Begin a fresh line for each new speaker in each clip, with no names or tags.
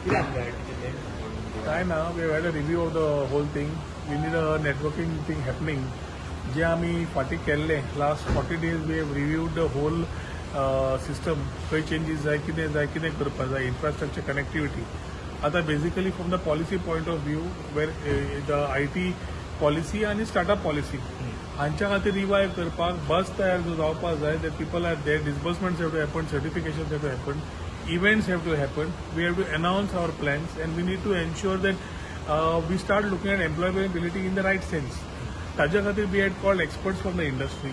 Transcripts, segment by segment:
कितें आसलें आयटीचें?
काय ना, we had a review of the whole thing. We need a networking thing happening. जे आमी फाटीं केल्लें, last 40 days we have reviewed the whole system. खंय चेंजीस जाय, कितें जाय, कितें करपाक जाय, इन्फ्रास्ट्रक्चर, कनेक्टिविटी. आतां basically from the policy point of view, where the IT policy आनी स्टार्टअप पॉलिसी हांच्या खातीर रिवायव करपाक बस तयार जो जावपाक जाय. The people are there, disbursements have to happen, certification have to happen, events have to happen. We have to announce our plans and we need to ensure that we start looking at employability in the right sense. ताज्या खातीर we had called experts from the industry,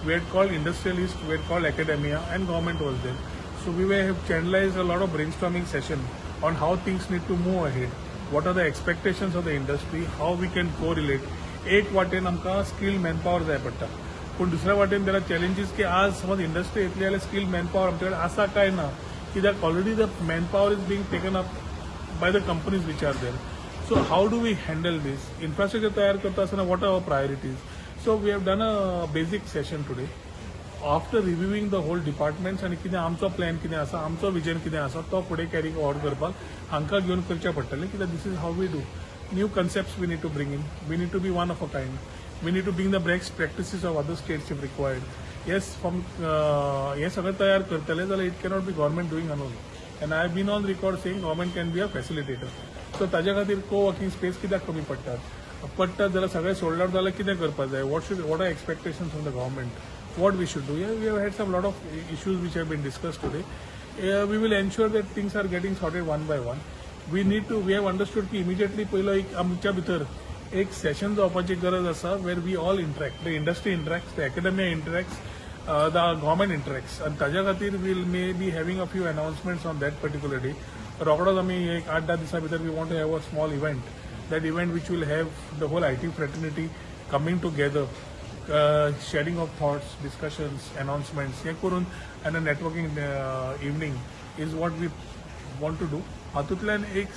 we had called industrialists, we had called academia, and government was there. So we have channelized a lot of brainstorming session on how things need to move ahead, what are the expectations of the industry, how we can correlate. एक वाटेन आमकां skilled manpower जाय पडटा, पूण दुसऱ्या वाटेन there are challenges की आज समज इंडस्ट्री येतली जाल्यार स्किल्ड मॅनपावर आमचे कडेन आसा काय ना, कित्याक already the manpower is being taken up by the companies which are there. So how do we handle this? Infrastructure तयार करता आसतना what are our priorities? So we have done a basic session today. After reviewing the whole departments आनी कितें आमचो plan कितें आसा, आमचो vision कितें आसा, तो फुडें कॅरी फॉरवर्ड करपाक हांकां घेवन करचें पडटलें, कित्याक this is how we do. New concepts we need to bring in. We need to be one of a kind. We need to bring the best practices of other states if required. Yes, from हें सगळें तयार करतले जाल्यार it cannot be government doing alone. And I have been on record saying government can be a facilitator. So ताज्या खातीर को working space कित्याक कमी पडटात, पडटात जाल्यार सगळें सोल्ड आउट जाल्यार कितें करपाक जाय, what are expectations from the government, what we should do. We have had some lot of issues which have been discussed today. We will ensure that things are getting sorted one by one. We have understood की immediately पयलो एक आमच्या भितर एक सेशन जावपाची गरज आसा, where we all interact, the industry interacts, the academia interacts, the government interacts. आनी ताज्या खातीर we'll may be having a few announcements on that particular day. रोकडोच आमी एक 8-10 दिसां भितर we want to have a small event, that event which will have the whole IT fraternity coming together, sharing of thoughts, discussions, announcements हें करून, and a networking evening is what we want to do. हातूंतल्यान एक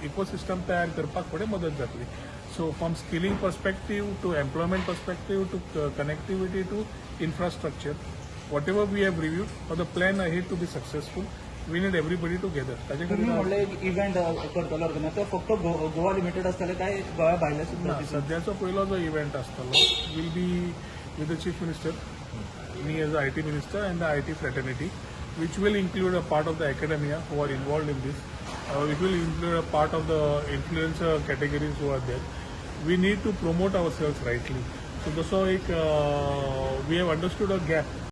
ecosystem तयार करपाक फुडें मदत जातली. So from skilling perspective to employment perspective to connectivity to infrastructure, whatever we have reviewed for the plan ahead to be successful, we need everybody together. ताजे
तुम्ही
खातीर
म्हणलं एक इव्हेंट करतलो ऑर्गनायज, तो फक्त गोवा लिमिटेड आसतले काय गोव्या भायले सुद्दां?
ना, सद्याचो पयलो जो इव्हेंट आसतलो will be with the Chief Minister, me as a IT minister and the IT fraternity, which will include a part of the academia who are involved in this. It will include a part of the influencer categories who are there. We need to promote ourselves rightly. So, जसो एक we have understood a gap.